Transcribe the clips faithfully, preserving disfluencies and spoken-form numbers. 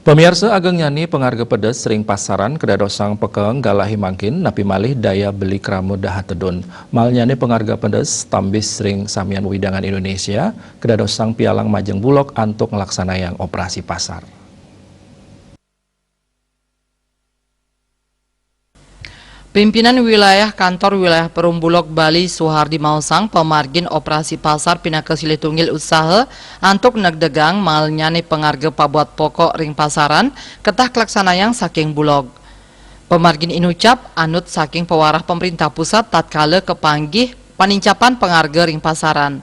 Pamiarsa, ageng nyane pangarga pedes ring pasaran kadadosang pekeng galahe mangkin, napi malih daya beli krama daha tedun. Malnyane pangarga pedes tambis ring samian wewidangan Indonesia kadadosang pialang majeng Bulog antuk nglaksanayang operasi pasar. Pimpinan Wilayah Kantor Wilayah Perum Bulog Bali, Suhardi, maosang pamargin operasi pasar pinaka silih tunggil usaha antuk negdegang malnyane pangarga pabuat pokok ring pasaran ketah kalaksanayang saking Bulog. Pamargin inucap anut saking pawarah pamrintah pusat tatkala kapanggih panincapan pangarga ring pasaran.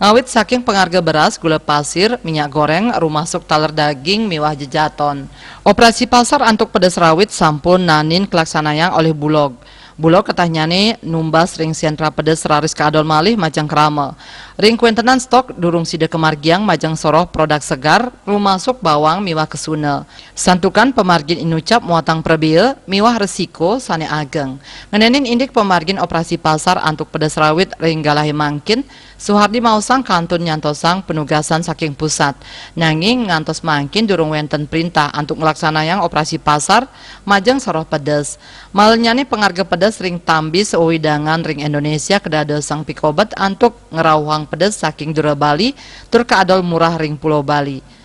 Ngawit saking pangarga beras, gula pasir, minyak goreng, rumasuk taler daging miwah jejaton. Operasi pasar antuk pedes rawit sampun nanin kalaksanayang olih Bulog. Bulog ketahnyane numbas ring sentra pedes raris kaadol malih majeng krama. Ring kwentenan stok durung sida kamargiang majeng soroh produk segar, rumasuk bawang miwah kesuna. Santukan pamargin inucap muatang prabea miwah resiko sane ageng. Ngenenin indik pamargin operasi pasar antuk pedes rawit ring galahe mangkin, Suhardi maosang kantun nyantosang panugasan saking pusat. Nanging ngantos mangkin durung wenten printah antuk nglaksanayang operasi pasar majeng soroh pedes. Malnyane pangarga pedes ring tambis wewidangan ring Indonesia kadadosang pikobet antuk ngrauhang pedes saking dura Bali tur kaadol murah ring Pulo Bali.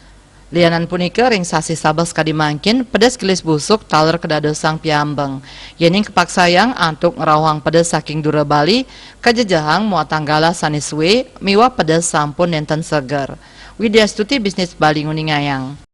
Lianan punika, ring sasih Sabeh sakadi mangkin, pedes gelis busuk taler kadadosang piambeng. Yening kapaksayang antuk ngrauhang pedes saking dura Bali, kajejehang muatang galah sane sue miwah pedes sampun nenten seger. Widya Stuti, Bisnis Bali, nguningayang.